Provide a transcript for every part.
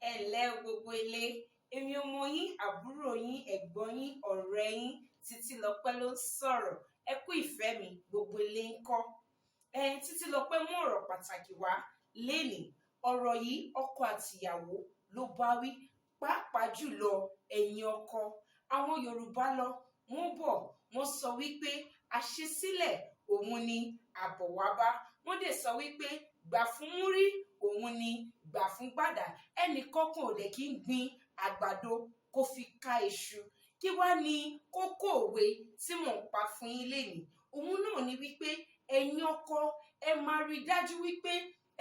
Ẹ ǹlẹ́ o gbogbo ilé. Èmi ọmọ yín, àbúrò yín, ẹ̀gbọ́n yín, ọ̀rẹ́ yín, Títílọpẹ́ ló ń sọ̀rọ̀. Ẹ kú ìfẹ́ mi, gbogbo ilé ń kọ́. Ẹ Títílọpẹ́ mú ọ̀rọ̀ pàtàkì wá lénìí. Ọ̀rọ̀ yìí, ọkọ àtìyàwó ló bá wí, pàápàá jùlọ ẹ̀yin ọkọ. Àwọn Yorùbá lọ, wọ́n bọ̀, wọ́n sọ wípé àṣesílẹ̀ òun ni àbọ̀ wá bá. Wọ́n dẹ̀ sọ wípé gbà fún múrí òun ni gbà fún gbàdà. Ẹnì kankan ò dẹ̀ kí ń gbin àgbàdo kó fi ká iṣu. Kí wá ní kókó òwe tí mò ń pa fún yín lénìí? Òun náà ni wípé ẹ̀yin ọkọ, ẹ máa rí dájú wípé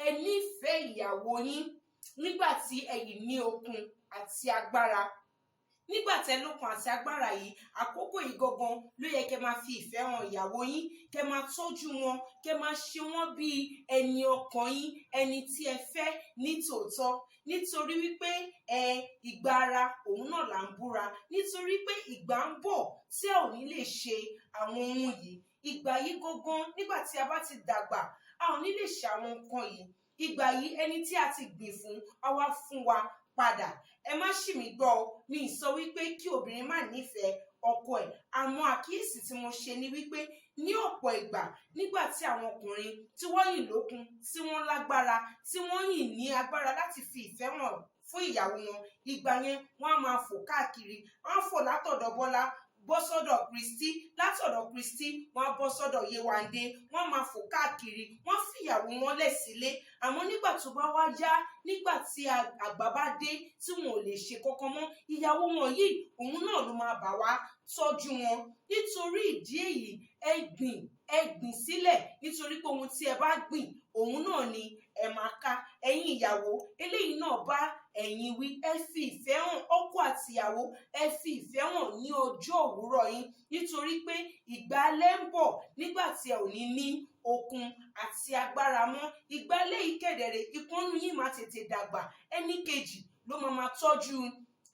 ẹ nífẹ̀ẹ́ ìyàwó yín nígbà tí ẹ̀yin ní okun àti agbára. Nígbà tẹ́ lókun àti agbára yìí, àkókò yìí gangan ló yẹ kẹ́ máa fi ìfẹ́ hàn ìyàwó yín, kẹ́ máa tọ́jú wọn, kẹ́ máa ṣe wọ́n bíi ẹni ọkàn yín, ẹni tí ẹ fẹ́ ní tòótọ́. Nítorí wípé ẹ ìgbà ara òun náà là ń búra. Nítorí pé ìgbà ń bọ̀ tí ẹ ò ní lè ṣe àwọn ohun yìí. Ìgbà yìí gangan, nígbà tí a bá ti dàgbà, a ò ní lè ṣe àwọn nǹkan yìí. Ìgbà yìí, ẹni tí a ti gbìn fún á wá fún wa padà. Ẹ má ṣì mí gbọ́ o, mi ì sọ wípé kí obìnrin má nífẹ̀ẹ́ ọkọ ẹ̀. Àmọ́ àkíyèsí tí mo ṣe ni wípé ní ọ̀pọ̀ ìgbà, nígbà tí àwọn ọkùnrin tí wọ́n yìn lókun, tí wọ́n lágbára, tí wọ́n yìn ní agbára láti fi ìfẹ́ hàn fún ìyàwó wọn, ìgbà yẹn wọ́n á máa fò káàkiri. Wọ́n á fò látọ̀dọ̀ Bọ́lá bọ́ sọ́dọ̀ Kristi, látọ̀dọ̀ Kristi wọ́n á bọ́ sọ́dọ̀ Yéwándé. Wọ́n máa fò káàkiri, wọ́n fìyàwó wọn lẹ̀ sílé. Àmọ́ nígbà tó bá wá yá, nígbà tí àgbà bá dé, tí wọn ò lè ṣe kankan mọ́, ìyàwó wọn yìí òun náà ló máa bà wá tọ́jú wọn. Nítorí ìdí èyí, ẹ gbìn, ẹ gbìn sílẹ̀, nítorí pé ohun tí ẹ bá gbìn, òun náà ni ẹ máa ká. Ẹ̀yin ìyàwó, eléyìí náà bá ẹ̀yin wí. Ẹ fi ìfẹ́ hàn ọkọ àtìyàwó, ẹ fi ìfẹ́ hàn ní ọjọ́ òwúrọ̀ yín, nítorí pé ìgbà alẹ́ ń bọ̀ nígbà tí ẹ ò ní ní okun àti agbára mọ́. Ìgbà alẹ́ yìí kẹ̀dẹ̀rẹ̀, ìkànnù yín máa tètè dàgbà, ẹni kejì ló máa tọ́jú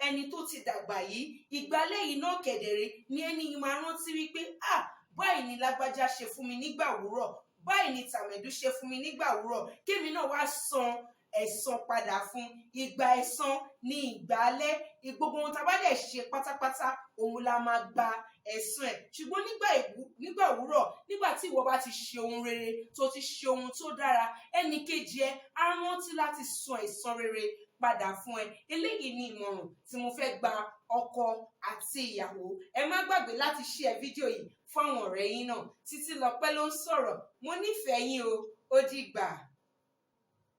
ẹni tó ti dàgbà yìí. Ìgbà alẹ́ yìí náà kẹ̀dẹ̀rẹ̀ ni ẹni yìí máa rántí wípé, "Ah, báyìí ni lágbájá ṣe fún mi nígbà òwúrọ̀, báyìí ni tàmẹ̀dú ṣe fún mi nígbà òwúrọ̀, kémi náà wá san ẹ̀san padà fún." Ìgbà ẹ̀san ní ìgbà alẹ́. Gbogbo ohun tá a bá dẹ̀ ṣe pátápátá, òun la máa gba ẹ̀san ẹ̀. Ṣùgbọ́n nígbà òwúrọ̀, nígbà tí ìwọ bá ti ṣe ohun rere, tó ti ṣe ohun tó dára, ẹnì kejì ẹ á rántí láti san ẹ̀san rere padà fún ẹ. Eléyìí ni ìmọ̀ràn tí mo fẹ́ gba ọkọ àti ìyàwó. Ẹ má gbàgbé láti share fídíò yìí fún àwọn ọ̀rẹ́ yín náà. Títílọpẹ́ ló ń sọ̀rọ̀. Mo nífẹ̀ẹ́ yín o. Ó dìgbà.